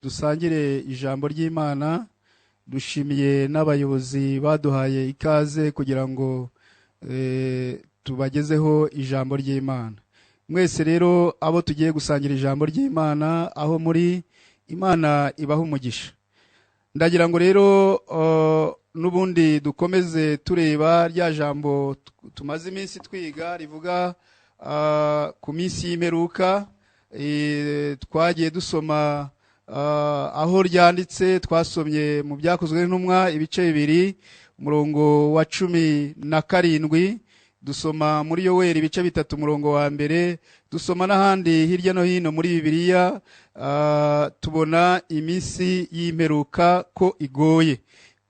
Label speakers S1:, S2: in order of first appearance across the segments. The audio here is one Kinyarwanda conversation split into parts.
S1: Dusangire ijambo ry'Imana. Dushimiye n'abayobozi baduhaye ikaze kugira ngo tubagezeho ijambo ry'Imana. Mwese rero abo tugiye gusangira ijambo ry'Imana, aho muri, Imana ibaha umugisha. Ndagira ngo rero n'ubundi dukomeze tureba rya jambo tumaze iminsi twiga rivuga ku minsi y'imperuka. Twagiye dusoma aho ryanditse. Twasomye mu Byakozwe n'Intumwa ibice 2, umurongo wa 17, dusoma muri Yoweri ibice 3, umurongo wa 1, dusoma n'ahandi hirya no hino muri Bibiliya. Tubona iminsi y'imperuka ko igoye.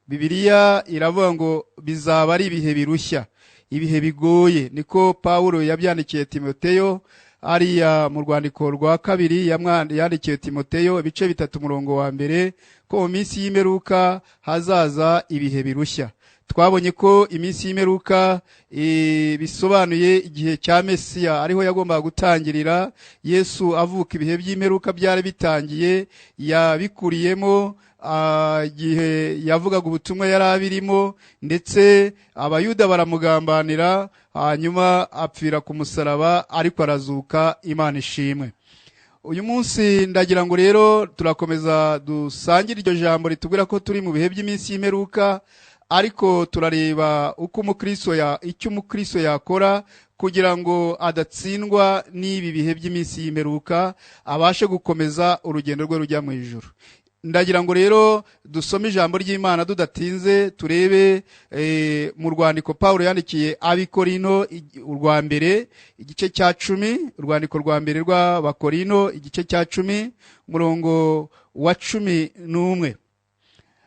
S1: Bibiliya iravuga ngo bizaba ari ibihe birushya, ibihe bigoye. Niko Pawulo yabyandikiye Timoteyo hariya mu rwandiko rwa kabiri yandikiye Timoteyo, ibice 3, umurongo wa 1, ko mu minsi y'imperuka hazaza ibihe birushya. Twabonye ko iminsi y'imperuka bisobanuye igihe cya Mesiya, ariho yagombaga gutangirira. Yesu avuka, ibihe by'imperuka byari bitangiye, yabikuriyemo igihe yavugaga ubutumwa yari abirimo, ndetse Abayuda baramugambanira, hanyuma apfira ku musaraba, ariko arazuka. Imana ishimwe. Uyu munsi ndagira ngo rero turakomeza dusangire iryo jambo ritubwira ko turi mu bihe by'iminsi y'imperuka, ariko turareba uko umukristo ya icyo umukristo yakora kugira ngo adatsindwa n'ibi bihe by'iminsi y'imperuka, abashe gukomeza urugendo rwe rujya mu ijuru. Ndagira ngo rero dusome ijambo ry'Imana tudatinze, turebe mu rwandiko Pawulo yandikiye Abikorino urwa mbere, igice cya 10. Urwandiko rwa mbere rw'Abakorino, igice cya 10, umurongo wa 11,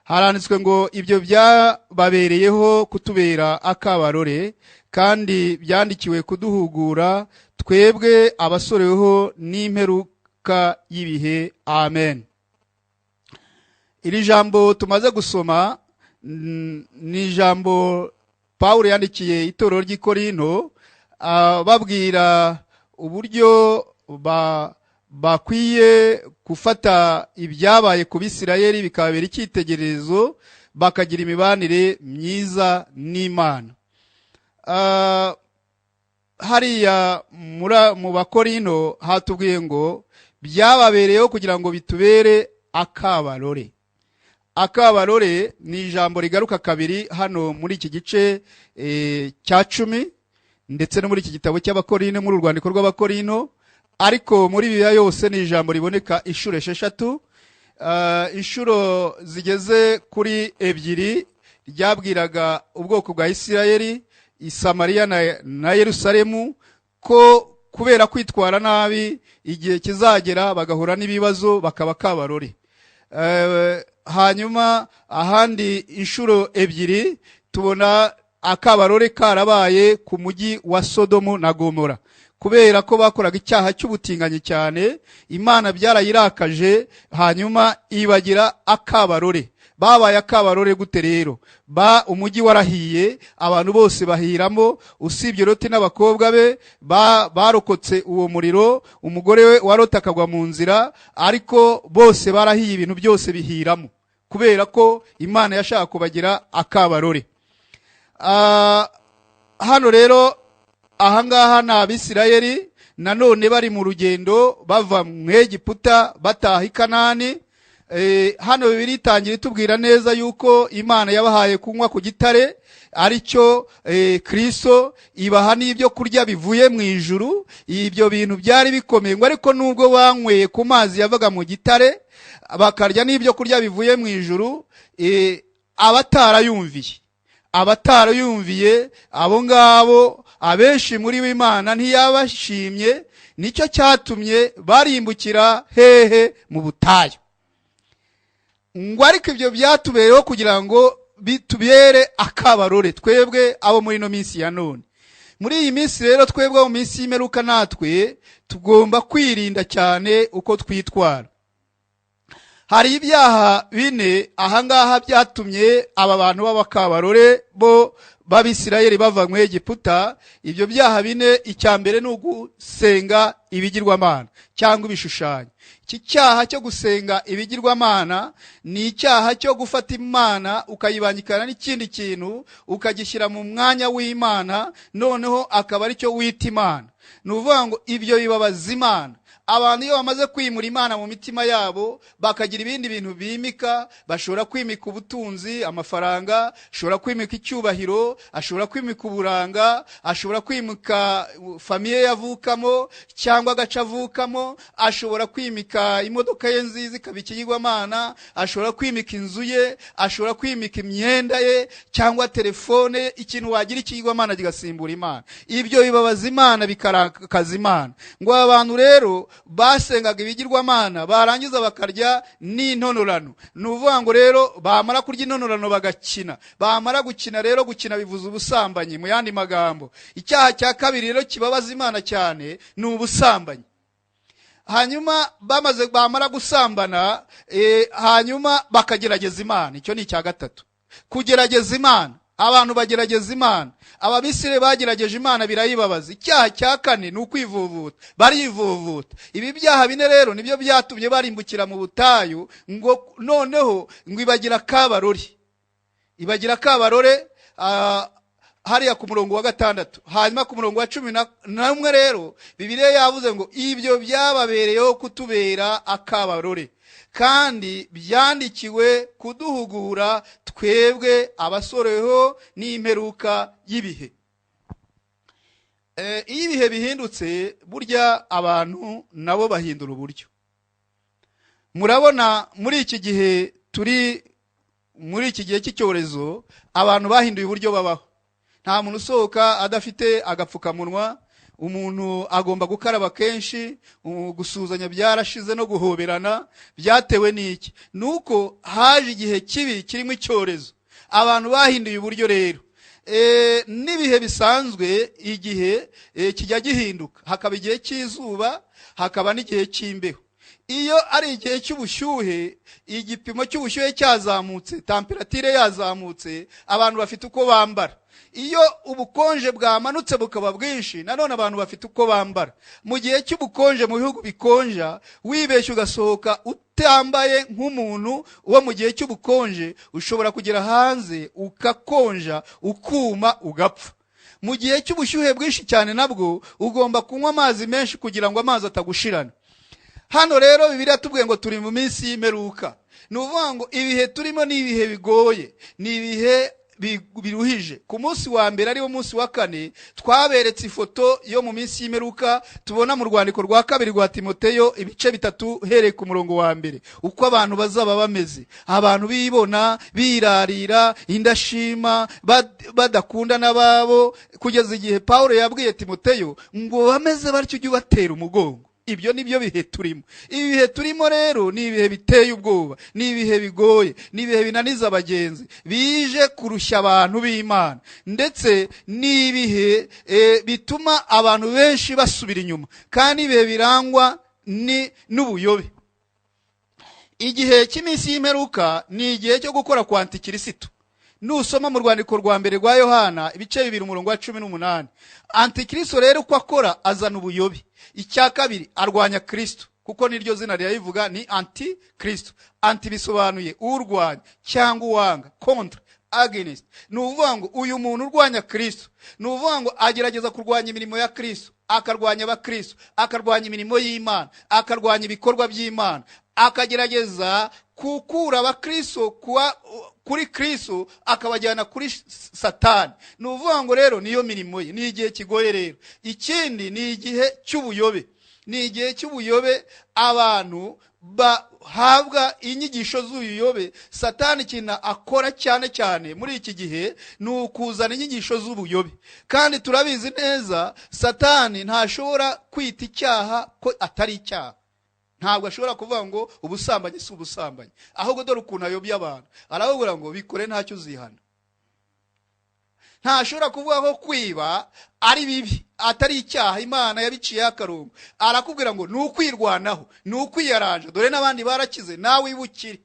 S1: haranditswe ngo: "Ibyo byababereyeho kutubera akabarore, kandi byandikiwe kuduhugura twebwe abasoreweho n'imperuka y'ibihe. Amen." Iri jambo tumaze gusoma ni ijambo Pawulo yandikiye itorero ry'i Korinto, babwira uburyo bakwiye gufata ibyabaye ku Bisirayeli bikababera icyitegererezo, bakagira imibanire myiza n'Imana. Hariya mu Bakorino hatubwiye ngo byababereyeho kugira ngo bitubere akabarore. Akabarore ni ijambo rigaruka kabiri hano muri iki gice cya 10, ndetse no muri iki gitabo cy'Abakorino, muri urwandiko rw'Abakorino. Ariko muri Bibiliya yose ni ijambo riboneka inshuro 6. Inshuro zigeze kuri ebyiri ryabwiraga ubwoko bwa Isirayeli, Isamariya na Yerusalemu, ko kubera kwitwara nabi igihe kizagera bagahura n'ibibazo, bakaba kabarore. Hanyuma ahandi inshuro ebyiri tubona akabarore karabaye ku mujyi wa Sodomu na Gomora, kubera ko bakoraga icyaha cy'ubutinganyi cyane. Imana byarayirakaje, hanyuma ibagira akabarore. Babaye akabarore gute rero? Ba umujyi warahiye, abantu bose bahiramo, usibye Loti n'abakobwa be barokotse uwo muriro. Umugore we wa Loti akagwa mu nzira, ariko bose barahiye, ibintu byose bihiramo, kubera ko Imana yashaka kubagira akabarore. Hano rero ahangaha ni Abisirayeli nanone bari mu rugendo bava mu Egiputa bataha i Kanani. Hano Bibiliya itangira itubwira neza yuko Imana yabahaye kunywa ku gitare, aricyo Kristo, ibaha n'ibyo kurya bivuye mu ijuru. Ibyo bintu byari bikomeye ngo, ariko nubwo banyweye ku mazi yavaga mu gitare, bakarya n'ibyo kurya bivuye mu ijuru, abatarayumviye abo ngabo, abenshi muri bo Imana ntiyabashimye. Nicyo cyatumye barimbukira hehe? Mu butayu. Ngo ariko ibyo byatubereyeho kugira ngo bitubere akabarore twebwe abo muri ino minsi ya none. Muri iyi minsi rero, twebwe mu minsi y'imperuka, natwe tugomba kwirinda cyane uko twitwara. Hari ibyaha bine ahangaha byatumye aba bantu b'abakabarore bo. b'Abisirayeli bava mu Egiputa. Ibyo byaha bine, icya mbere ni ugusenga ibigirwamana cyangwa ibishushanyo. Iki cyaha cyo gusenga ibigirwamana ni icyaha cyo gufata Imana ukayibangikana n'ikindi kintu, ukagishyira mu mwanya w'Imana, noneho akaba aricyo wita Imana. Ni ukuvuga ngo ibyo bibabaza Imana. Abantu iyo bamaze kwimura Imana mu mitima yabo, bakagira ibindi bintu bimika, bashobora kwimika ubutunzi, amafaranga, ashobora kwimika icyubahiro, ashobora kwimika uburanga, ashobora kwimika famille yavukamo cyangwa agace avukamo, ashobora kwimika imodoka ye nziza ikaba ikigirwamana, ashobora kwimika inzu ye, ashobora kwimika imyenda ye cyangwa telefone ye, ikintu wagira ikigirwamana kigasimbura Imana. Ibyo bibabaza Imana, bikarakaza Imana. Ngo aba bantu rero basengaga ibigirwamana, barangiza bakarya n'intonorano. Ni ukuvuga ngo rero bamara kurya intonorano bagakina, bamara gukina rero, gukina bivuze ubusambanyi mu yandi magambo. Icyaha cya kabiri rero kibabaza Imana cyane ni ubusambanyi. Hanyuma bamaze bamara gusambana, hanyuma bakagerageza Imana. Icyo ni icya gatatu, kugerageza Imana. Abantu bagerageza Imana. Abamisiri bagerageje Imana birayibabaza. Icyaha cya kane ni ukwivuvuta, barivuvuta. Ibi byaha bine rero nibyo byatumye barimbukira mu butayu. Ngo noneho ngo ibagira kabarore, ibagira kabarore hariya ku murongo wa 6. Hanyuma ku murongo wa 11 rero Bibiliya yavuze ngo ibyo byababereyeho kutubera akabarore, kandi byandikiwe kuduhugura twebwe abasoreho n'imperuka y'ibihe. Iyo ibihe bihindutse, burya abantu nabo bahindura uburyo. Murabona muri iki gihe turi, muri iki gihe cy'icyorezo, abantu bahinduye uburyo babaho. Nta muntu usohoka adafite agapfukamunwa, umuntu agomba gukaraba kenshi, gusuhuzanya byarashize no guhoberana. Byatewe n'iki? Nuko haje igihe kibi kirimo icyorezo, abantu bahinduye uburyo rero. N'ibihe bisanzwe, igihe kijya gihinduka, hakaba igihe cy'izuba, hakaba n'igihe cy'imbeho. Iyo ari igihe cy'ubushyuhe, igipimo cy'ubushyuhe cyazamutse, température yazamutse, abantu bafite uko bambara. Iyo ubukonje bwamanutse bukaba bwinshi, nanone abantu bafite uko bambara. Mu gihe cy'ubukonje, mu bihugu bikonja, wibeshye ugasohoka utambaye nk'umuntu wo mu gihe cy'ubukonje, ushobora kugera hanze ugakonja, ukuma, ugapfa. Mu gihe cy'ubushyuhe bwinshi cyane nabwo ugomba kunywa amazi menshi kugira ngo amazi atagushirana. Hano rero Bibiliya tubwiye ngo turi mu minsi y'imperuka. Ni ukuvuga ngo ibihe turimo ni ibihe bigoye, ni ibihe biruhije. Ku munsi wa mbere, ariwo munsi wa kane, twaberetse ifoto yo mu minsi y'imperuka tubona mu rwandiko rwa kabiri rwa Timoteyo, ibice 3, uhereye ku murongo wa 1, uko abantu bazaba bameze: abantu bibona, birarira, indashima, badakunda n'ababo, kugeza igihe Pawulo yabwiye Timoteyo ngo bameze batyo ujye ubatera umugongo. Ibyo ni byo bihe turimo. Ibi bihe turimo rero ni ibihe biteye ubwoba, ni ibihe bigoye, ni ibihe binaniza abagenzi, bije kurushya abantu b'Imana, ndetse ni ibihe bituma abantu benshi basubira inyuma, kandi ibihe birangwa n'ubuyobe. Igihe cy'iminsi y'imperuka ni igihe cyo gukora kwa antikirisitu. Nusoma mu rwandiko rwa mbere rwa Yohana, ibice 2, umurongo wa 18, antikristo rero uko akora, azana ubuyobe. Icya kabiri, arwanya Kristo, kuko niryo zina rirayivuga, ni anti Kristo. Anti bisobanuye urwanya cyangwa uwanga, contre, against. Ni ukuvuga ngo uyu muntu urwanya Kristo, ni ukuvuga ngo agerageza kurwanya imirimo ya Kristo, akarwanya abakristo, akarwanya imirimo y'Imana, akarwanya ibikorwa by'Imana, akagerageza gukura abakristo kuri Kristo, akabajyana kuri Satani. Ni ukuvuga ngo rero niyo mirimo ye. Ni igihe kigoye rero. Ikindi ni igihe cy'ubuyobe, ni igihe cy'ubuyobe, abantu bahabwa inyigisho z'ubuyobe. Satani ikintu akora cyane cyane muri iki gihe ni ukuzana inyigisho z'ubuyobe, kandi turabizi neza, Satani ntashobora kwita icyaha ko atari icyaha. Ntabwo ashobora kuvuga ngo ubusambanyi si ubusambanyi. Ahubwo dore ukuntu ayobya abantu: arababwira ngo bikore ntacyo uzihana. Ntashobora kuvuga ko kwiba ari bibi, atari icyaha, Imana yabiciyeho akarongo. Arakubwira ngo ni ukwirwanaho, ni ukwiyaranja, dore n'abandi barakize, nawe ibukire.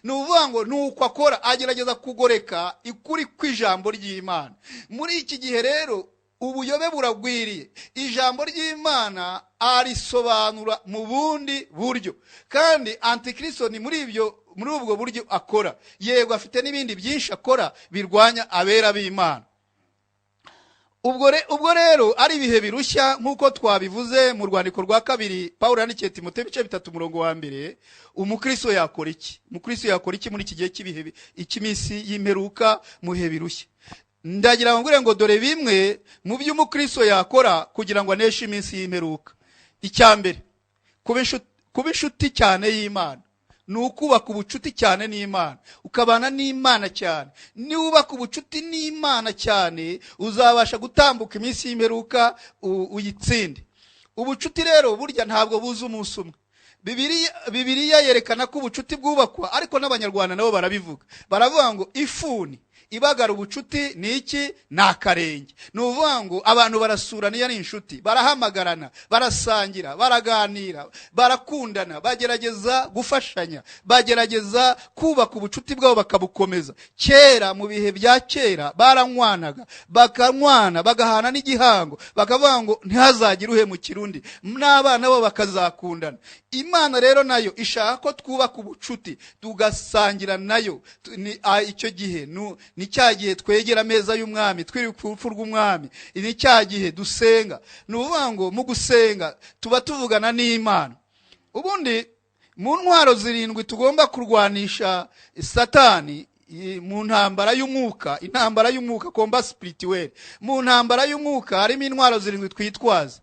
S1: Ni ukuvuga ngo ni uko akora, agerageza kugoreka ikuri kw'ijambo ry'Imana. Muri iki gihe rero ubuyobe buragwiriye, ijambo ry'Imana arisobanura mu bundi buryo, kandi antikristo ni muri ibyo, muri ubwo buryo akora. Yego afite n'ibindi byinshi akora birwanya abera b'Imana. Ubwo rero ari ibihe birushya, nk'uko twabivuze mu rwandiko rwa kabiri Pawulo yandikiye Timoteyo ibice 3 umurongo wa 1, umukristo yakora iki? Umukristo yakora iki muri iki gihe cy'ibihe, icy'iminsi y'imperuka, mu bihe birushya? Ndagira ngo ngure ngo dore bimwe mu byo umukristo yakora kugira ngo aneshe iminsi y'imperuka. Icya mbere, kuba inshuti cyane y'Imana. Ni ukubaka ubucuti cyane n'Imana, ukabana n'Imana cyane. Niwubaka ubucuti n'Imana cyane, uzabasha gutambuka iminsi y'imperuka uyitsinde. Ubucuti rero burya ntabwo buza umunsi umwe. Bibiliya yerekana ko ubucuti bwubakwa, ariko n'Abanyarwanda nabo barabivuga. Baravuga ngo ifuni ibagara ubucuti ni iki? Ni akarenge. Ni ukuvuga ngo abantu barasurana iyo ari inshuti, barahamagarana, barasangira, baraganira, barakundana, bagerageza gufashanya, bagerageza kubaka ubucuti bwabo bakabukomeza. Kera mu bihe bya kera baranywanaga, bakanywana, bagahana n'igihango, bakavuga ngo ntihazagire uhemukira undi, n'abana bo bakazakundana. Imana rero nayo ishaka ko twubaka ubucuti, tugasangira nayo. Icyo gihe ni cya gihe twegera ameza y'umwami, twiruka urupfu rw'umwami, ni cya gihe dusenga. Ni ukuvuga ngo mu gusenga tuba tuvugana n'Imana. Ubundi mu ntwaro 7 tugomba kurwanisha Satani mu ntambara y'umwuka, intambara y'umwuka combat spirituel, mu ntambara y'umwuka harimo intwaro 7 twitwaza.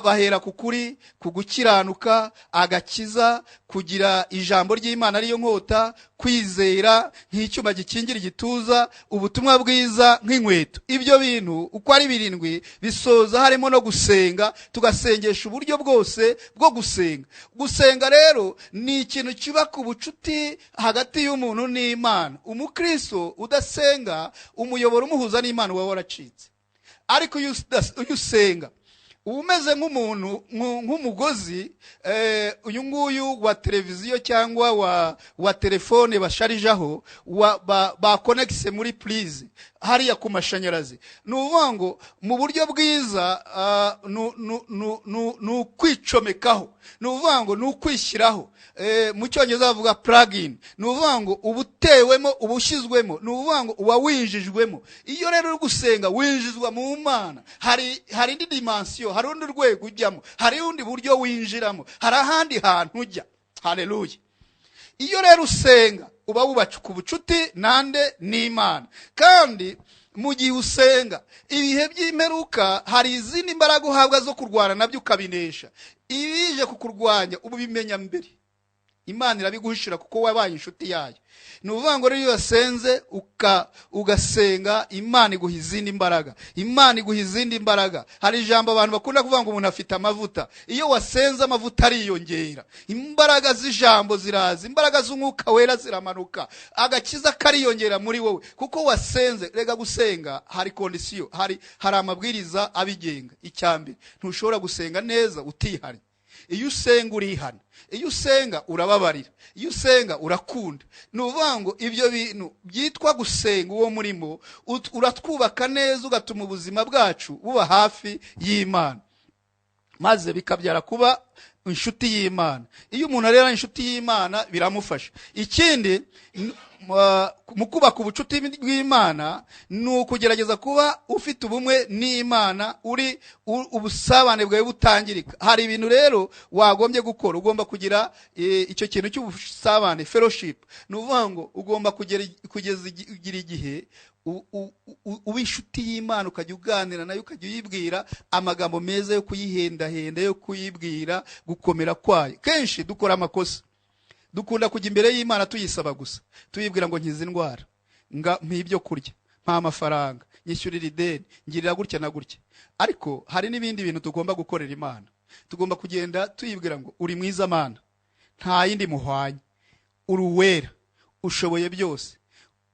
S1: Bahera ku kuri, ku gukiranuka, agakiza, kugira ijambo ry'Imana ariyo nkota, kwizera nk'icyuma gikingira igituza, ubutumwa bwiza nk'inkweto. Ibyo bintu uko ari 7 bisoza harimo no gusenga, tugasengesha uburyo bwose bwo gusenga. Gusenga rero ni ikintu cyubaka ubucuti hagati y'umuntu n'Imana. Umukristo udasenga, umuyoboro umuhuza n'Imana uba waracitse. Ariko iyo usenga, uba umeze nk'umuntu, nk'umugozi, uyu nguyu wa televiziyo cyangwa wa telefone basharijaho, bakonekise muri prise hariya ku mashanyarazi. Ni ukuvuga ngo mu buryo bwiza ni ukwicomekaho, ni ukuvuga ngo ni ukwishyiraho. Mu cyongereza bavuga plug-in. Ni ukuvuga ngo ubutewemo, ubushyizwemo, ni ukuvuga ngo uba winjijwemo. Iyo rero uri gusenga winjizwa mu Mana, hari indi dimension, hari urundi rwego ujyamo, hari urundi buryo winjiramo, hari ahandi hantu ujya. Haleluya. Iyo rero usenga uba wubatse ku bucuti nande? N'Imana. Kandi mu gihe usenga ibihe by'imperuka, hari izindi mbaraga uhabwa zo kurwana nabyo ukabinesha. Ibije kukurwanya ubimenya mbere, Imana irabiguhishira kuko wabaye inshuti yayo. Ni ukuvuga ngo rero iyo wasenze ugasenga, Imana iguha izindi mbaraga, Imana iguha izindi mbaraga. Hari ijambo abantu bakunda kuvuga ngo umuntu afite amavuta. Iyo wasenze amavuta ariyongera, imbaraga z'ijambo ziraza, imbaraga z'umwuka wera ziramanuka, agakiza kariyongera muri wowe kuko wasenze. Rega gusenga hari condition, hari amabwiriza abigenga. Icya mbere, ntushobora gusenga neza utihari. Iyo usenga urihana, iyo usenga urababarira, iyo usenga urakunda. Ni ukuvuga ngo ibyo bintu byitwa gusenga uwo murimo uratwubaka neza, ugatuma ubuzima bwacu buba hafi y'Imana, maze bikabyara kuba inshuti y'Imana. Iyo umuntu arera inshuti y'Imana biramufasha. Ikindi mu kubaka ubucuti bw'Imana ni ukugerageza kuba ufite ubumwe n'Imana, uri ubusabane bwawe butangirika. Hari ibintu rero wagombye gukora, ugomba kugira icyo kintu cy'ubusabane, fellowship. Ni ukuvuga ngo ugomba kugeza igihe uba inshuti y'Imana, ukajya uganira nayo, ukajya uyibwira amagambo meza yo kuyihendahenda, yo kuyibwira gukomera kwayo. Kenshi dukora amakosa, dukunda kujya imbere y'Imana tuyisaba gusa, tuyibwira ngo nkize indwara, mpa ibyo kurya, mpa amafaranga, nyishyurira ideni, ngirira gutya na gutya. Ariko hari n'ibindi bintu tugomba gukorera Imana. Tugomba kugenda tuyibwira ngo uri mwiza Mana, nta yindi muhwanye, uri uwera, ushoboye byose,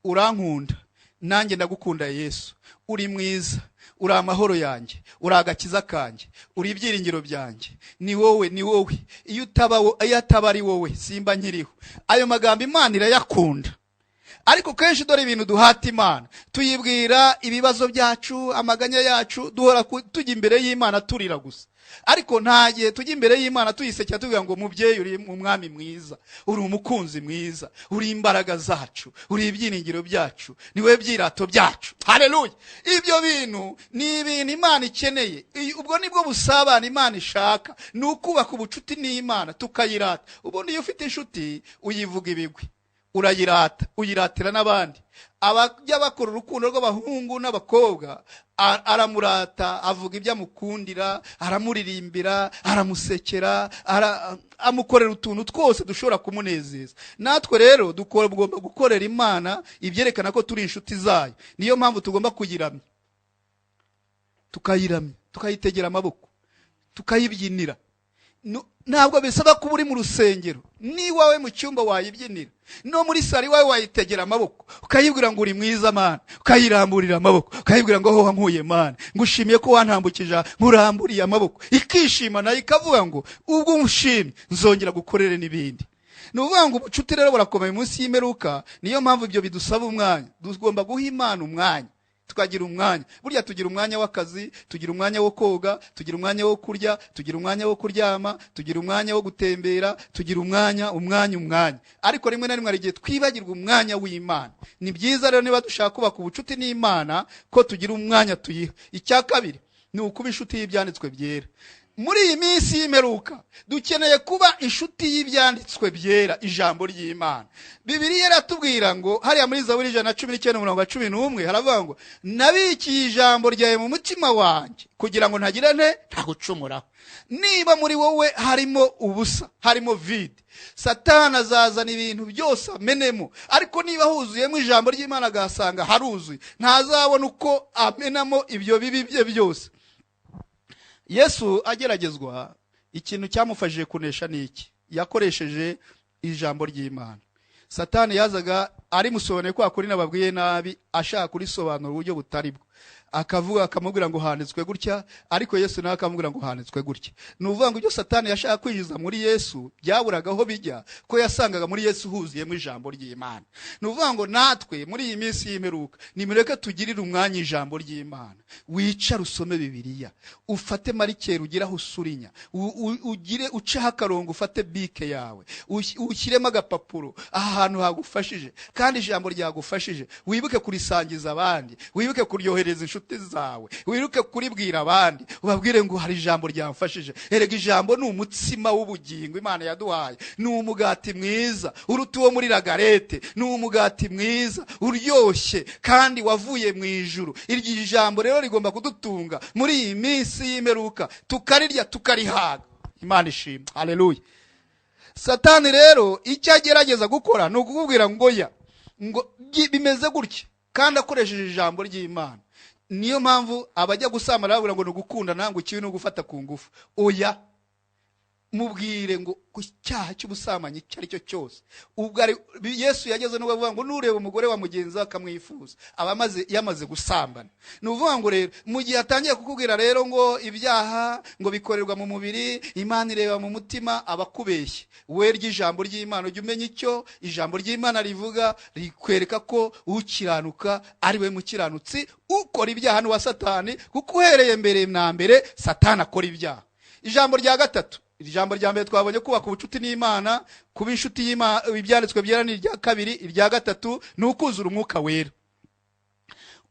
S1: urankunda, Nanjye ndagukunda Yesu, uri mwiza, uri amahoro yanjye, uri agakiza kanjye, uri ibyiringiro byanjye, ni wowe, ni wowe. Iyo ataba ari wowe simba nkiriho. Ayo magambo Imana irayakunda. Ariko kenshi dore ibintu duhata Imana, tuyibwira ibibazo byacu, amaganya yacu, duhora tujya imbere y'Imana turira gusa. Ariko nta gihe tujya imbere y'Imana tuyisekera, tuvuga ngo mubyeyi, uri umwami mwiza, uri umukunzi mwiza, uri imbaraga zacu, uri ibyiringiro byacu, ni wowe byirato byacu. Haleluya! Ibyo bintu ni ibintu Imana ikeneye. Ubwo nibwo busabane Imana ishaka, ni ukubaka ubucuti n'Imana tukayirata. Ubundi iyo ufite inshuti uyivuga ibigwi, urayirata, uyiratira n'abandi. Abajya bakora urukundo rw'abahungu n'abakobwa, aramurata, avuga ibyo amukundira, aramuririmbira, aramusekera, amukorera utuntu twose dushobora kumunezeza. Natwe rero tugomba gukorera Imana ibyerekana ko turi inshuti zayo. Niyo mpamvu tugomba kuyiramya, tukayiramya, tukayitegera amaboko, tukayibyinira. Ntabwo bisaba kuba uri mu rusengero, n'iwawe mu cyumba wayibyinira, no muri sari iwawe wayitegera amaboko, ukayibwira ngo uri mwiza Mana, ukayiramburira amaboko, ukayibwira ngo aho wankuye Mana, ngushimiye ko wantambukije, nkuramburiye amaboko. Ikishima nayo ikavuga ngo ubwo unshimye nzongera gukorere n'ibindi. Ni ukuvuga ngo ubucuti rero burakomeye munsi y'imperuka. Niyo mpamvu ibyo bidusaba umwanya. Tugomba guha Imana umwanya, tukagira umwanya. Burya tugira umwanya w'akazi, tugira umwanya wo koga, tugira umwanya wo kurya, tugira umwanya wo kuryama, tugira umwanya wo gutembera, tugira umwanya, umwanya, umwanya. Ariko rimwe na rimwe hari igihe twibagirwa umwanya w'Imana. Ni byiza rero niba dushaka kubaka ubucuti n'Imana ko tugira umwanya tuyiha. Icya kabiri ni ukuba inshuti y'ibyanditswe byera. Muri iyi minsi y'imperuka dukeneye kuba inshuti y'ibyanditswe byera, ijambo ry'Imana. Bibiliya iratubwira ngo hariya muri Zaburi 119 umurongo wa 11 haravuga ngo nabikiye ijambo ryawe mu mutima wanjye kugira ngo ntagira nte ntagucumuraho. Niba muri wowe harimo ubusa, harimo vide, Satani azazana ibintu byose amenemo. Ariko niba huzuyemo ijambo ry'Imana agasanga haruzuye, ntazabona uko amenamo ibyo bibi bye byose. Yesu ageragezwa, ikintu cyamufashije kunesha ni iki? Yakoresheje ijambo ry'Imana. Satani yazaga arimusobanuye kwa kuri nababwiye nabi, ashaka kurisobanura uburyo butari bwo, akavuga akamubwira ngo handitswe gutya, ariko Yesu nawe akamubwira ngo handitswe gutya. Ni ukuvuga ngo ibyo Satani yashaka kwinjiza muri Yesu byaburaga aho bijya, ko yasangaga muri Yesu huzuyemo ijambo ry'Imana. Ni ukuvuga ngo natwe muri iyi minsi y'imperuka nimureke tugirire umwanya ijambo ry'Imana. Wicare usome Bibiliya, ufate marikeri ugire aho usurinya, ugire uceho akarongo, ufate bike yawe ushyiremo agapapuro aha hantu hagufashije, kandi ijambo ryagufashije wibuke kurisangiza abandi, wibuke kuryohereza inshuti zawe, wibuke kuribwira abandi, ubabwire ngo hari ijambo ryamfashije. Erega ijambo ni umutsima w'ubugingo Imana yaduhaye, ni umugati mwiza uruta uwo muri ragarete, ni umugati mwiza uryoshye kandi wavuye mu ijuru. Iryo jambo rero rigomba kudutunga muri iyi minsi y'imperuka, tukarirya tukarihaga. Imana ishimwe, haleluya. Satani rero icyo agerageza gukora ni ukukubwira ngo ya ngo bimeze gutya, kandi akoresheje ijambo ry'Imana. Niyo mpamvu abajya gusambana babwira ngo ni ugukundana, ngo ikibi ni ugufata ku ngufu. Oya, mubwire ngo ku cyaha cy'ubusambanyi icyo ari cyo cyose. Ubwo ari Yesu yageze n'ubwo avuga ngo nureba umugore wa mugenzi we akamwifuza, aba yamaze gusambana. Ni ukuvuga ngo rero mu gihe atangiye kukubwira rero ngo ibyaha ngo bikorerwa mu mubiri, Imana ireba mu mutima, aba akubeshye. We ry'ijambo ry'Imana ujye umenya icyo ijambo ry'Imana rivuga, rikwereka ko ukiranuka ari we mukiranutsi, ukora ibyaha ni uwa Satani, kuko uhereye mbere na mbere Satani akora ibyaha. Ijambo rya gatatu, ijambo rya mbere twabonye kubaka ubucuti n'Imana, kuba inshuti y'Imana, ibyanditswe byera ni irya kabiri. Irya gatatu ni ukuzura umwuka wera.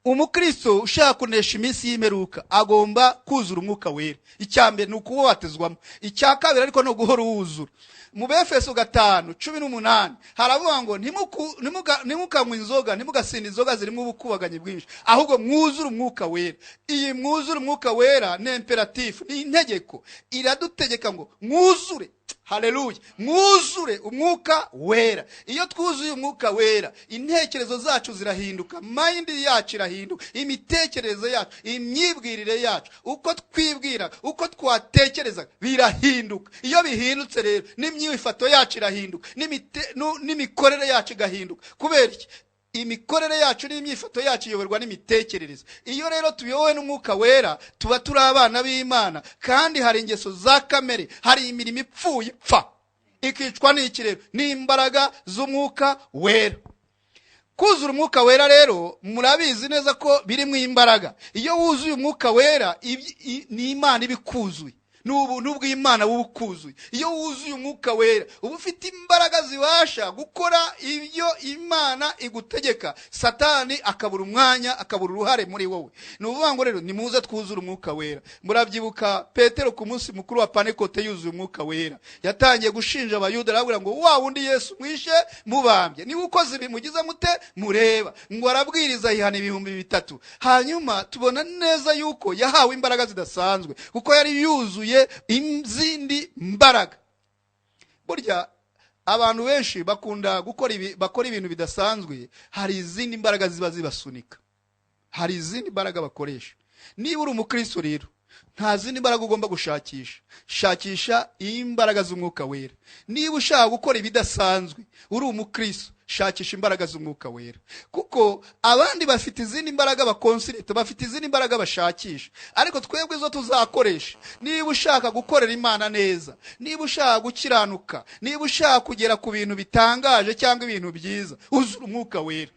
S1: Umukristo ushaka kunesha iminsi y'imperuka agomba kuzura umwuka wera. Icya mbere ni ukubatizwamo, icya kabiri ariko ni uguhora uwuzura. Mu Befeso 5:18 haravuga ngo ntimukanywe inzoga, ntimugasinde inzoga zirimo ubukubaganyi bwinshi, ahubwo mwuzure umwuka wera. Iyi mwuzure umwuka wera ni imperatif, ni integeko, iradutegeka ngo mwuzure. Haleluya, mwuzure umwuka wera. Iyo twuzuye umwuka wera, intekerezo zacu zirahinduka, mind yacu irahinduka, imitekerereze yacu, imyibwirire yacu, uko twibwira, uko twatekereza birahinduka. Iyo bihindutse rero n'imyifato yacu irahinduka, n'imikorere yacu igahinduka. Kubera iki? Imikorere yacu n'imyifato yacu iyoborwa n'imitekerereze. Iyo rero tuyobowe n'Umwuka Wera, tuba turi abana b'Imana, kandi hari ingeso za kamere, hari imirimo ipfuye ipfa ikicwa n'iki rero? N'imbaraga z'Umwuka Wera. Kuzura Umwuka Wera rero, murabizi neza ko birimo imbaraga. Iyo wuzuye Umwuka Wera, ni Imana iba ikuzuye, ni ubuntu bw'Imana buba bukuzuye. Iyo wuzuye Umwuka Wera, uba ufite imbaraga zibasha gukora ibyo Imana igutegeka, Satani akabura umwanya, akabura uruhare muri wowe. Ni ukuvuga ngo rero nimuze twuzure Umwuka Wera. Murabyibuka Petero ku munsi mukuru wa Pantekote yuzuye Umwuka Wera, yatangiye gushinja Abayuda, arababwira ngo wa wundi Yesu mwishe mubambye, niba ukoze ibi mugize mute mureba. Ngo arabwiriza, yihana 3000. Hanyuma tubona neza yuko yahawe imbaraga zidasanzwe, kuko yari yuzuye izindi mbaraga. Burya abantu benshi bakunda gukora ibi, bakora ibintu bidasanzwe, hari izindi mbaraga ziba zibasunika, hari izindi mbaraga bakoresha. Niba uri umukristo rero, nta zindi mbaraga ugomba gushakisha, shakisha imbaraga z'Umwuka Wera. Niba ushaka gukora ibidasanzwe uri umukristo, shakisha imbaraga z'Umwuka Wera, kuko abandi bafite izindi mbaraga bakonsirita, bafite izindi mbaraga bashakisha, ariko twebwe izo tuzakoresha, niba ushaka gukorera Imana neza, niba ushaka gukiranuka, niba ushaka kugera ku bintu bitangaje cyangwa ibintu byiza, uzura Umwuka Wera.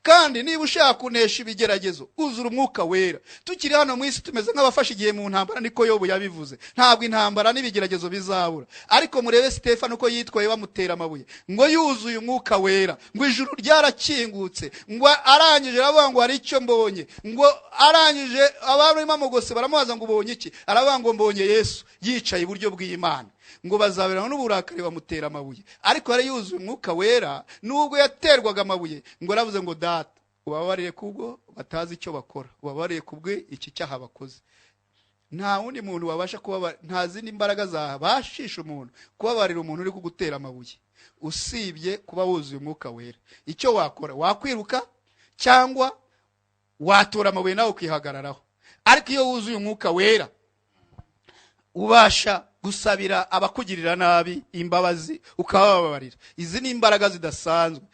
S1: Kandi niba ushaka kunesha ibigeragezo, uzura Umwuka Wera. Tukiri hano mu isi tumeze nk'abafashe igihe mu ntambara, niko Yobu yabivuze. Ntabwo intambara n'ibigeragezo bizabura, ariko murebe Sitefano uko yitwaye bamutera amabuye, ngo yuzuye Umwuka Wera, ngo ijuru ryarakingutse, ngo arangije aravuga ngo hari icyo mbonye. Ngo arangije abari bamugose baramubaza ngo ubonye iki? Aravuga ngo mbonye Yesu yicaye iburyo bw'Imana. Ngo bazaberana n'uburakari bamutera amabuye, ariko yari yuzuye Umwuka Wera. Nubwo yaterwaga amabuye, ngo aravuze ngo Data, ubabarire kubwo batazi icyo bakora, ubabarire kubwe iki cyaha bakoze. Nta wundi muntu wabasha kubabara, nta zindi mbaraga zabashisha umuntu kubabarira umuntu uri kugutera amabuye, usibye kuba wuzuye Umwuka Wera. Icyo wakora, wakwiruka cyangwa watora amabuye nawe ukihagararaho, ariko iyo wuzuye Umwuka Wera ubasha gusabira abakugirira nabi imbabazi, ukabababarira. Izi ni imbaraga zidasanzwe.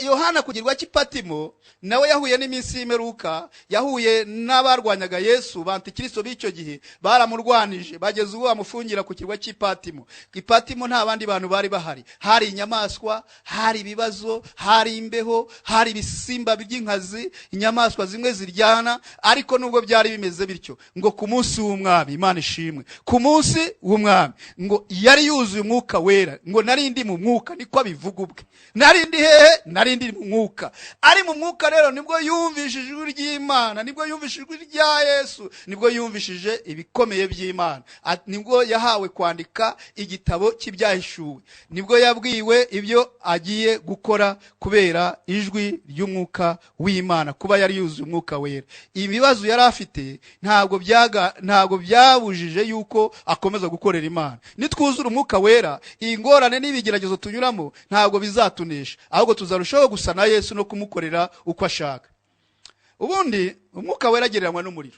S1: Yohana ku kirwa cy'Ipatimo nawe yahuye n'iminsi y'imperuka, yahuye n'abarwanyaga Yesu, bantikristo b'icyo gihe baramurwanije, bageze ubu bamufungira ku kirwa cy'Ipatimo. Ipatimo nta bandi bantu bari bahari, hari inyamaswa, hari ibibazo, hari imbeho, hari ibisimba by'inkazi, inyamaswa zimwe ziryana. Ariko nubwo byari bimeze bityo, ngo ku munsi w'Umwami, Imana ishimwe, ku munsi w'Umwami ngo yari yuzuye Umwuka Wera. Ngo nari ndi mu Mwuka, niko abivuga ubwe. Nari ndi hehe? Nari ndi mu Mwuka. Ari mu Mwuka rero nibwo yumvishije ijwi ry'Imana, nibwo yumvishije ijwi rya Yesu, nibwo yumvishije ibikomeye by'Imana, nibwo yahawe kwandika igitabo cy'Ibyahishuwe, nibwo yabwiwe ibyo agiye gukora kubera ijwi ry'Umwuka w'Imana. Kuba yari yuzuye Umwuka Wera, ibibazo yari afite ntabwo byabujije yuko akomeza gukorera Imana. Nitwuzura Umwuka Wera, iyi ngorane n'ibigeragezo tunyuramo ntabwo bizatunesha, ahubwo tuzarushaho gusa na Yesu no kumukorera uko ashaka. Ubundi Umwuka Wera agereranywa n'umuriro,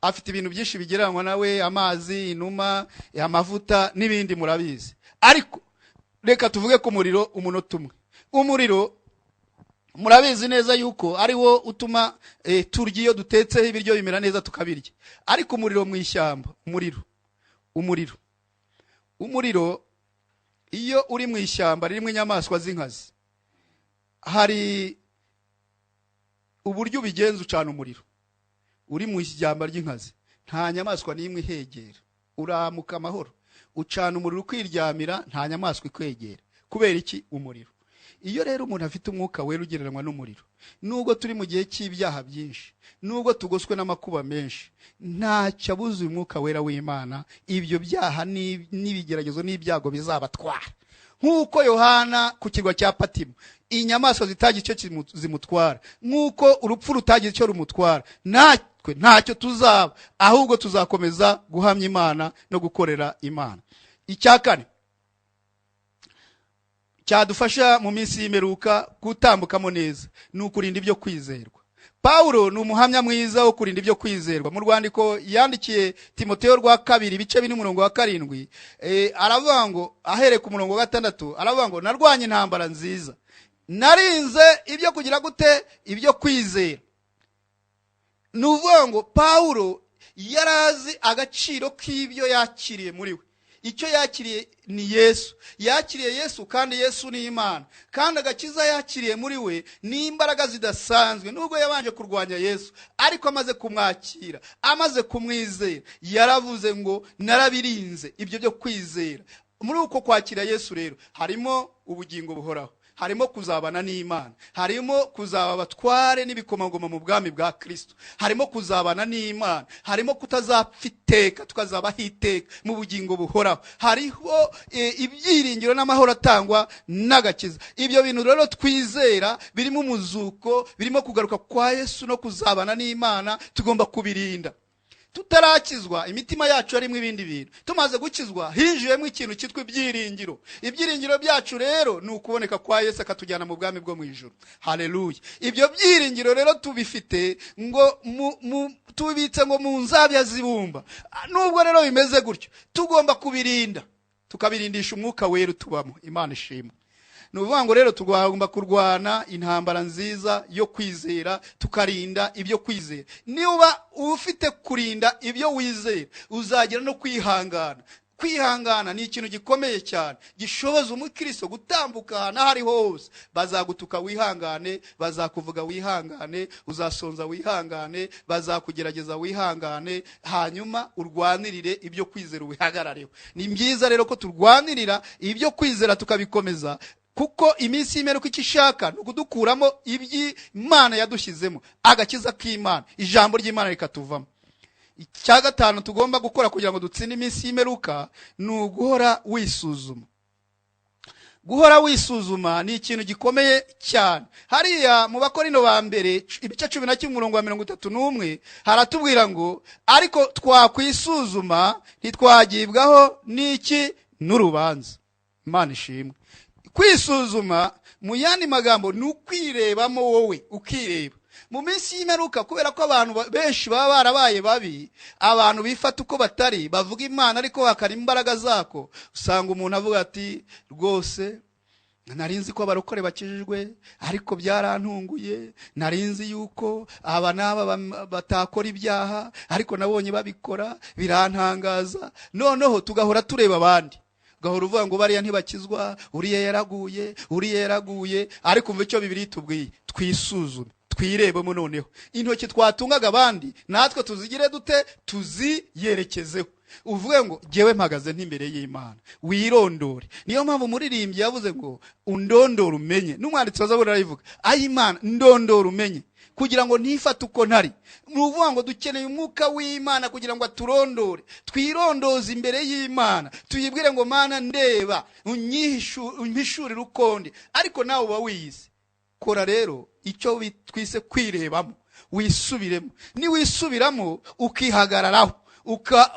S1: afite ibintu byinshi bigereranywa nawe, amazi, inuma, amavuta n'ibindi murabizi. Ariko reka tuvuge ku muriro umunota umwe. Umuriro murabizi neza yuko ari wo utuma turya, iyo dutetseho ibiryo bimera neza tukabirya. Ariko umuriro mu ishyamba, umuriro iyo uri mu ishyamba ririmo inyamaswa z'inkazi, hari uburyo ubigenza ucana umuriro. Uri mu ishyamba ry'inkazi, nta nyamaswa n'imwe ihegera, uramuka amahoro, ucana umuriro ukiryamira, nta nyamaswa ikwegera. Kubera iki? Umuriro. Iyo rero umuntu afite Umwuka Wera ugereranywa n'umuriro, nubwo turi mu gihe cy'ibyaha byinshi, nubwo tugoswe n'amakuba menshi, ntacyo abuze Umwuka Wera w'Imana. Ibyo byaha n'ibigeragezo n'ibyago bizabatwara, nk'uko Yohana ku kirwa cya Patimo inyamaswa zitagira icyo zimutwara, nk'uko urupfu rutagira icyo rumutwara, natwe ntacyo tuzaba, ahubwo tuzakomeza guhamya Imana no gukorera Imana. Icya kane cyadufasha mu minsi y'imperuka gutambukamo neza ni ukurinda ibyo kwizerwa. Pawulo ni umuhamya mwiza wo kurinda ibyo kwizerwa. Mu rwandiko yandikiye Timoteyo rwa kabiri, ibice 4, umurongo wa 7, aravuga ngo, ahereye ku murongo wa 6, aravuga ngo narwanye intambara nziza. Narinze ibyo kugira gute? Ibyo kwizera. Ni ukuvuga ngo Pawulo yari azi agaciro k'ibyo yakiriye muri we. Icyo yakiriye ni Yesu. Yakiriye Yesu, kandi Yesu ni Imana, kandi agakiza yakiriye muri we ni imbaraga zidasanzwe. Nubwo yabanje kurwanya Yesu, ariko amaze kumwakira, amaze kumwizera, yaravuze ngo: "Narabirinze ibyo byo kwizera." Muri uko kwakira Yesu rero harimo ubugingo buhoraho, harimo kuzabana n'Imana, harimo kuzaba abatware n'ibikomangoma mu bwami bwa Kirisito, harimo kuzabana n'Imana, harimo kutazapfa iteka, tukazabaho iteka mu bugingo buhoraho, hariho ibyiringiro n'amahoro atangwa n'agakiza. Ibyo bintu rero twizera birimo umuzuko, birimo kugaruka kwa Yesu no kuzabana n'Imana, tugomba kubirinda. Tutarakizwa, imitima yacu yarimo ibindi bintu. Tumaze gukizwa, hinjiyemo ikintu cyitwa ibyiringiro. Ibyiringiro byacu rero ni ukuboneka kwa Yesu akatujyana mu bwami bwo mu ijuru. Haleluya! Ibyo byiringiro rero tubifite ngo tubibitse ngo mu nzabya zibumba. Nubwo rero bimeze gutyo, tugomba kubirinda, tukabirindisha Umwuka Wera utubamo. Imana ishimwe. Ni ukuvuga ngo rero tugomba kurwana intambara nziza yo kwizera, tukarinda ibyo kwizera. Niba ufite kurinda ibyo wizera, uzagera no kwihangana. Kwihangana ni ikintu gikomeye cyane gishoboza umukristo gutambuka ahantu aho ariho hose. Bazagutuka, wihangane; bazakuvuga, wihangane; uzasonza, wihangane; bazakugerageza, wihangane; hanyuma urwanirire ibyo kwizera, ubihagarareho. Ni byiza rero ko turwanirira ibyo kwizera, tukabikomeza, kuko iminsi y'imperuka icyo ishaka ni ukudukuramo iby'Imana yadushyizemo, agakiza k'Imana, ijambo ry'Imana rikatuvamo. Icya gatanu tugomba gukora kugira ngo dutsinde iminsi y'imperuka ni uguhora wisuzuma. Guhora wisuzuma ni ikintu gikomeye cyane. Hariya mu Bakorino ba Mbere, ibice 11, umurongo wa 31, haratubwira ngo: "Ariko twakwisuzuma ntitwagibwaho n'iki? N'urubanza." Imana ishimwe. Kwisuzuma, mu yandi magambo, ni ukwirebamo wowe, ukireba. Mu minsi y'imperuka, kubera ko abantu benshi baba barabaye babi, abantu bifata uko batari, bavuga Imana ariko bakara imbaraga zako, usanga umuntu avuga ati: "Rwose nari nzi ko abarokore bakijijwe, ariko byarantunguye. Nari nzi yuko aba n'aba batakora ibyaha, ariko nabonye babikora, birantangaza." Noneho tugahora tureba abandi, ugahora uvuga ngo bariya ntibakizwa, uriya yaraguye, uriya yaraguye. Ariko umva icyo Bibiliya itubwiye: twisuzume, twirebemo. Noneho intoki twatungaga abandi, natwe tuzigire dute? Tuziyerekezeho. Uvuge ngo: "Jyewe mpagaze n'imbere y'Imana?" Wirondore. Niyo mpamvu umuririmbyi yavuze ngo: "Undondore umenye." N'umwanditsi wa Zaburi arabivuga: "Ay'Imana, ndondora umenye, kugira ngo ntifate uko ntari." Ni ukuvuga ngo dukeneye Umwuka w'Imana kugira ngo aturondore, twirondoze imbere y'Imana, tuyibwire ngo: "Mana, ndeba, umpishurire ukundi." Ariko nawe uba wiyizi. Kora rero icyo twise kwirebamo, wisubiremo. Niwisubiramo, ukihagararaho,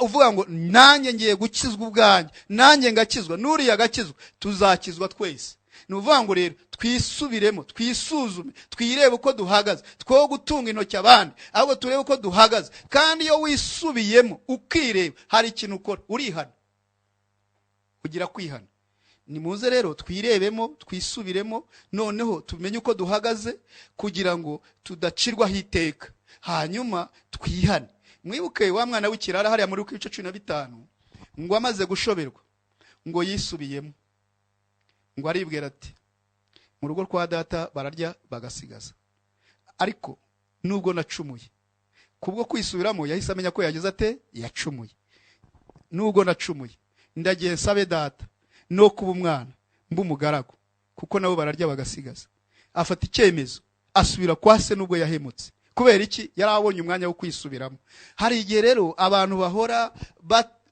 S1: uvuga ngo: "Nanjye ngiye gukizwa ubwanjye, nanjye ngakizwa, n'uriya agakizwa, tuzakizwa twese." Ni ukuvuga ngo rero twisubiremo, twisuzume, twirebe uko duhagaze, two gutunga intoki abandi, ahubwo turebe uko duhagaze. Kandi iyo wisubiyemo ukireba, hari ikintu ukora: urihana, ugira kwihana. Nimuze rero twirebemo, twisubiremo, noneho tumenye uko duhagaze kugira ngo tudacirwaho iteka, hanyuma twihane. Mwibuke wa mwana w'ikirara hariya muri ibice 15, ngo amaze gushoberwa ngo yisubiyemo, ngo aribwira ati: "Mu rugo rwa data bararya bagasigaza, ariko nubwo nacumuye." Kubwo kwisubiramo yahise amenya ko yagize ate? Yacumuye. "Nubwo nacumuye, ndagiye nsabe data no kuba umwana, mba umugaragu, kuko nabo bararya bagasigaza." Afata icyemezo, asubira kwa se nubwo yahemutse. Kubera iki? Yari abonye umwanya wo kwisubiramo. Hari igihe rero abantu bahora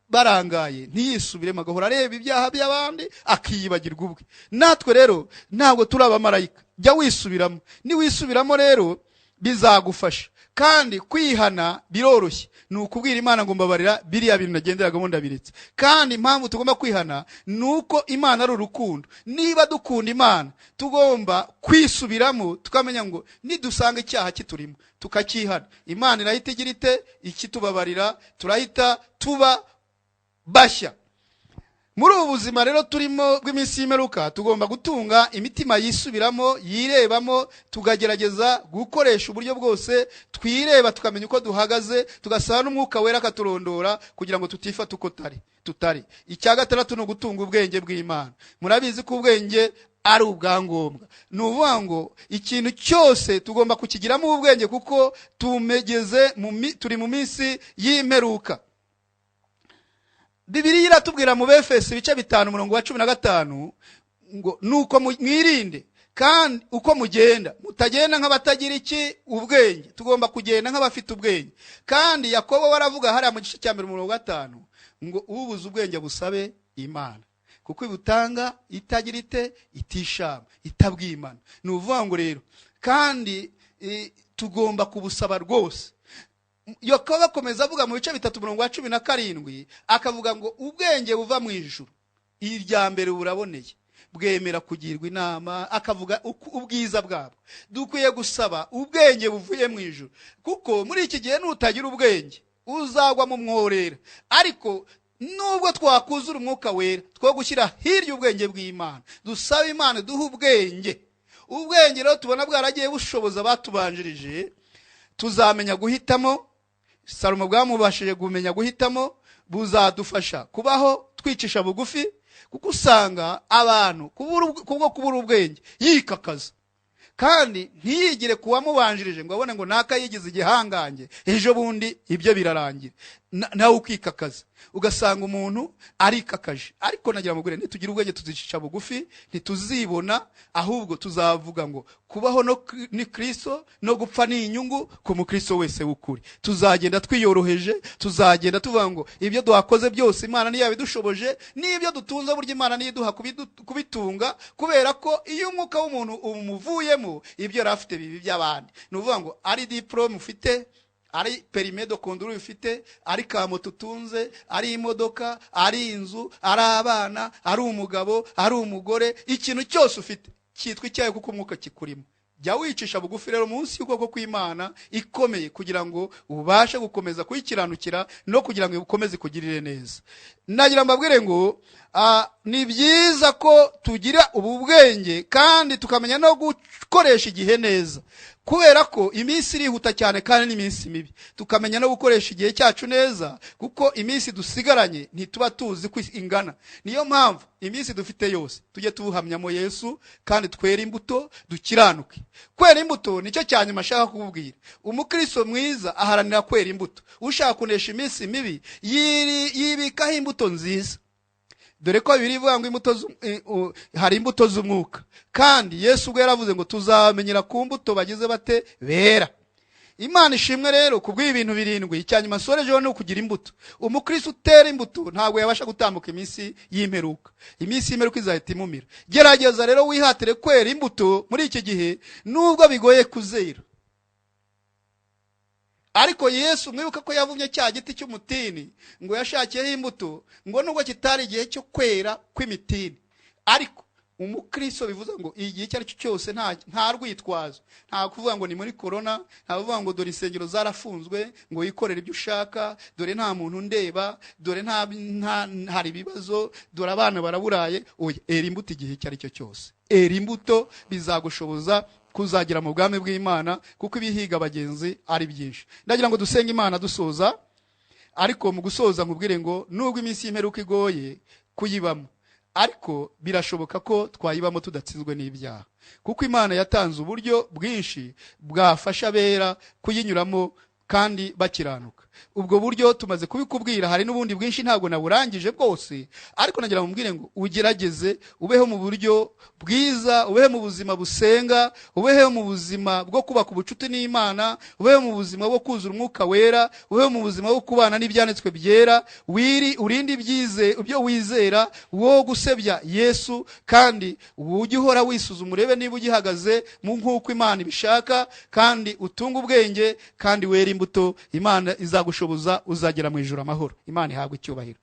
S1: barangaye, ntiyisubiremo, agahora areba ibyaha by'abandi, akiyibagirwa ubwe. Natwe rero ntabwo turi abamarayika. Jya wisubiramo. Niwisubiramo rero bizagufasha. Kandi kwihana biroroshye, ni ukubwira Imana ngo: "Mbabarira, biriya bintu nagenderagamo ndabiretse." Kandi impamvu tugomba kwihana ni uko Imana ari urukundo. Niba dukunda Imana, tugomba kwisubiramo, tukamenya ngo nidusanga icyaha kiturimo tukacyihana, Imana irahita igira ite? Ikitubabarira, turahita tuba bashya. Muri ubu buzima rero turimo bw'iminsi y'imperuka, tugomba gutunga imitima yisubiramo, yirebamo, tukagerageza gukoresha uburyo bwose twireba, tukamenya uko duhagaze, tugasaba n'Umwuka Wera akaturondora kugira ngo tutifata uko tutari. Icya gatandatu ni ugutunga ubwenge bw'Imana. Murabizi ko ubwenge ari ubwangombwa. Ni ukuvuga ngo ikintu cyose tugomba kukigiramo ubwenge, kuko tumegeze turi mu minsi y'imperuka. Bibiliya iratubwira mu Befeso ibice 5 umurongo wa 15 ngo nuko mwirinde kandi uko mugenda, mutagenda nk'abatagira iki? Ubwenge. Tugomba kugenda nk'abafite ubwenge. Kandi Yakobo waravuga hariya mu gice cya 1 umurongo wa 5 ngo ubuze ubwenge busabe Imana, kuko ibutanga itagira ite? Itishama, itabwimana. Ni ukuvuga ngo rero kandi tugomba kubusaba rwose. Yakobo akomeza avuga mu bice 3 umurongo wa 17, akavuga ngo ubwenge buva mu ijuru, irya mbere buraboneye, bwemera kugirwa inama, akavuga ubwiza bwabwo. Dukwiye gusaba ubwenge buvuye mu ijuru, kuko muri iki gihe nutagira ubwenge uzagwa mu mworera. Ariko nubwo twakuzura Umwuka Wera, two gushyira hirya ubwenge bw'Imana, dusaba Imana duhe ubwenge. Ubwenge rero tubona bwaragiye bushoboza abatubanjirije, tuzamenya guhitamo. Salomo bwamubashije kumenya guhitamo, buzadufasha kubaho twicisha bugufi, kuko usanga abantu kubwo kubura ubwenge yikakaza, kandi ntiyigire kuwamubanjirije ngo abone ngo naka yigize igihangange, ejo bundi ibyo birarangira, nawe ukikakaza, ugasanga umuntu arikakaje. Ariko nagira ngo nitugira ubwenge tuzicisha bugufi, ntituzibona, ahubwo tuzavuga ngo kubaho ni Kristo, no gupfa ni inyungu ku mukristo wese w'ukuri. Tuzagenda twiyoroheje, tuzagenda tuvuga ngo ibyo duhakoze byose Imana niyo yabidushoboje, n'ibyo dutunze burya Imana niyo iduha kubitunga, kubera ko iyo umwuka w'umuntu umuvuyemo ibyo yari afite bibi by'abandi. Ni ukuvuga ngo ari diplome ufite, ari permis de conduire ufite, ari kamoto utunze, ari imodoka, ari inzu, ari abana, ari umugabo, ari umugore, ikintu cyose ufite cyitwa icyayi kuko umwuka kikurimo. Jya wicisha bugufi rero munsi y'ukuboko kw'Imana ikomeye, kugira ngo ubashe gukomeza kuyikiranukira no kugira ngo ukomeze kugirire neza. Nagira mbabwire ngo ni byiza ko tugira ubu bwenge kandi tukamenya no gukoresha igihe neza, kubera ko iminsi irihuta cyane kandi n'iminsi mibi. Tukamenya no gukoresha igihe cyacu neza, kuko iminsi dusigaranye ntituba tuzi ko ingana. Niyo mpamvu iminsi dufite yose tujye tubuhamyamo Yesu, kandi twere imbuto, dukiranuke. Kwera imbuto nicyo cya nyuma ashaka kukubwira. Umukristo mwiza aharanira kwera imbuto. Ushaka kunesha iminsi mibi yibikaho imbuto nziza. Dore ko Bibiliya ivuga ngo hari imbuto z'umwuka, kandi Yesu ubwo yaravuze ngo tuzamenyera ku mbuto bagize bate? Bera. Imana ishimwe rero kubw'ibi bintu 7. Icya nyuma nsorejeho ni ukugira imbuto. Umukristo utera imbuto ntabwo yabasha gutambuka iminsi y'imperuka. Iminsi y'imperuka izahita imumira. Gerageza rero wihatire kwera imbuto muri iki gihe, nubwo bigoye kuzera. Ariko Yesu mwibuka ko yavumye cya giti cy'umutini, ngo yashakiyeho imbuto, ngo nubwo kitari igihe cyo kwera kw'imitini. Ariko umukristo bivuze ngo igihe icyo ari cyo cyose nta rwitwazo, nta kuvuga ngo ni muri corona, nta kuvuga ngo dore insengero zarafunzwe ngo wikorere ibyo ushaka, dore nta muntu ndeba, dore nta hari ibibazo, dore abana baraburaye. Oya, era imbuto igihe icyo ari cyo cyose. Era imbuto bizagushoboza kuzagera mu bwami bw'Imana, kuko ibihiga abagenzi ari byinshi. Ndagira ngo dusenge Imana dusoza, ariko mu gusoza nkubwire ngo nubwo iminsi y'imperuka igoye kuyibamo, ariko birashoboka ko twayibamo tudatsinzwe n'ibyaha, kuko Imana yatanze uburyo bwinshi bwafasha abera kuyinyuramo kandi bakiranuka. Ubwo buryo tumaze kubikubwira, hari n'ubundi bwinshi ntabwo naburangije bwose, ariko nagira ngo mbwire ngo ugerageze ubeho mu buryo bwiza, ubeho mu buzima busenga, ubeho mu buzima bwo kubaka ubucuti n'Imana, ubeho mu buzima bwo kuzura Umwuka Wera, ubeho mu buzima bwo kubana n'ibyanditswe byera, urinde ibyo wizera, wo gusebya Yesu, kandi ujye uhora wisuzuma urebe niba ugihagaze mu nk'uko Imana ibishaka, kandi utunge ubwenge, kandi were imbuto. Imana izagushoboza uzagera mu ijuru amahoro. Imana ihabwe icyubahiro.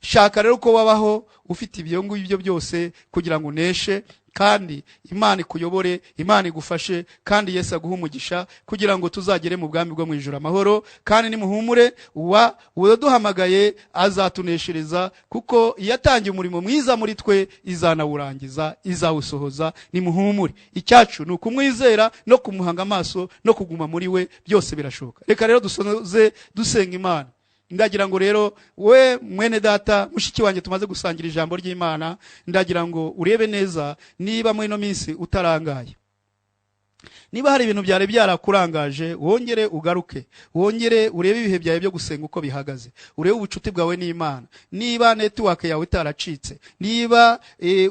S1: Shaka rero ko wabaho ufite ibyo ngibyo byose kugira ngo uneshe, Kandi Imana ikuyobore, Imana igufashe, kandi Yesu aguhe umugisha kugira ngo tuzagere mu bwami bwo mu ijuru amahoro. Kandi nimuhumure, uwa uwaduhamagaye azatuneshereza, kuko yatangiye umurimo mwiza muri twe izanawurangiza, izawusohoza. Nimuhumure, icyacu ni ukumwizera no kumuhanga amaso no kuguma muri we, byose birashoboka. Reka rero dusoze dusenga Imana. Ndagira ngo rero we mwene data, mushiki wanjye tumaze gusangira ijambo ry'Imana, ndagira ngo urebe neza niba muri ino minsi utarangaye, niba hari ibintu byari byarakurangaje, wongere ugaruke, wongere urebe ibihe byawe byo gusenga uko bihagaze, urebe ubucuti bwawe n'Imana, niba network yawe itaracitse, niba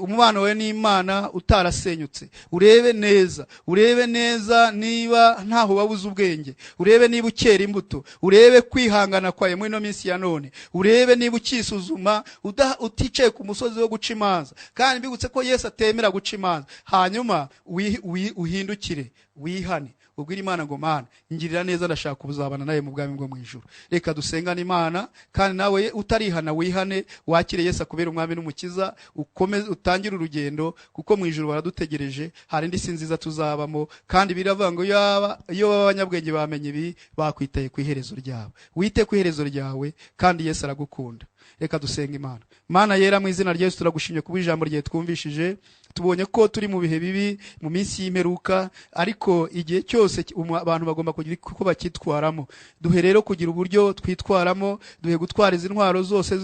S1: umubano wawe n'Imana utarasenyutse. Urebe neza, urebe neza niba ntaho wabuze ubwenge, urebe niba ukera imbuto, urebe kwihangana kwawe muri ino minsi ya none, urebe niba ukisuzuma uticaye ku musozi wo guca imanza. Kandi mbibutse ko Yesu atemera guca imanza. Hanyuma uhindukire, wihane, ubwire Imana ngo: "Mana, ngirira neza, ndashaka kuzabana nawe mu bwami bwo mu ijuru." Reka dusengane Imana. Kandi nawe utarihana, wihane, wakire Yesu akubere umwami n'umukiza, ukomeze utangire urugendo, kuko mu ijuru baradutegereje, hari indi si nziza tuzabamo. Kandi biravuga ngo iyo baba abanyabwenge bamenye ibi, bakwitaye ku iherezo ryabo. Wite ku iherezo ryawe, kandi Yesu aragukunda. Reka dusenga Imana. Mana yera, mu izina rya Yesu, turagushimye kuba ijambo ryawe twumvishije. Tubonye ko turi mu bihe bibi, mu minsi y'imperuka, ariko igihe cyose abantu bagomba kugira uko bakitwaramo. Duhe rero kugira uburyo twitwaramo, duhe gutwara izi ntwaro zose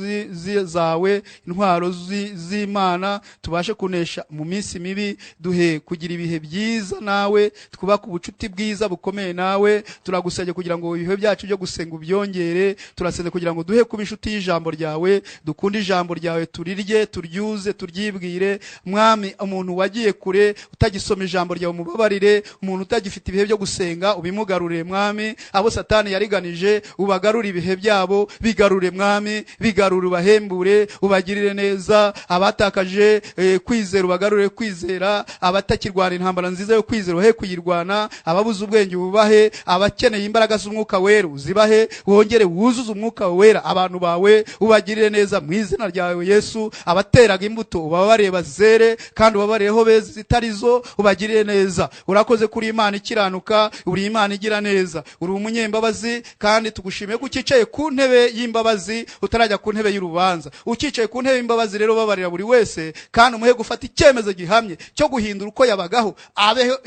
S1: zawe, intwaro z'Imana, tubashe kunesha mu minsi mibi. Duhe kugira ibihe byiza nawe, twubake ubucuti bwiza bukomeye nawe. Turagusabye kugira ngo ibihe byacu byo gusenga ubyongere. Turasenze kugira ngo duhe kuba inshuti y'ijambo ryawe, dukunde ijambo ryawe, turirye, turyuze, turyibwire. Mwami, umuntu wagiye kure utagisoma ijambo ryawe, umubabarire. Umuntu utagifite ibihe byo gusenga, ubimugarurire. Mwami, abo Satani yariganije, ubagarure ibihe byabo, bigarure Mwami, bigarure, ubahembure, ubagirire neza. Abatakaje kwizera, ubagarure kwizera. Abatakirwana intambara nziza yo kwizera, ubahe kuyirwana. Ababuze ubwenge, ububahe. Abakeneye imbaraga z'Umwuka Wera, uzibahe, wongere wuzuze Umwuka Wera abantu bawe, ubagirire neza mu izina ryawe Yesu. Abateraga imbuto, ubabarire, bazere, kandi ubabarireho beza zitari zo, ubagirire neza. Urakoze kuri Imana ikiranuka, uri Imana igira neza, uri umunyembabazi. Kandi tugushimiye ko ucyicaye ku ntebe y'imbabazi, utarajya ku ntebe y'urubanza, ucyicaye ku ntebe y'imbabazi. Rero babarira buri wese, kandi umuhe gufata icyemezo gihamye cyo guhindura uko yabagaho, abeho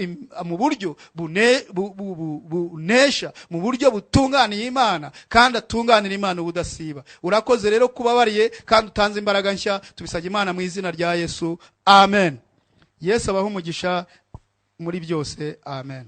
S1: mu buryo bunesha, mu buryo butunganiye Imana, kandi atunganira Imana ubudasiba. Urakoze rero kubabariye kandi utanze imbaraga nshya. Tubisabye Imana mu izina rya Yesu, amen. Yesu abahe umugisha muri byose, amen.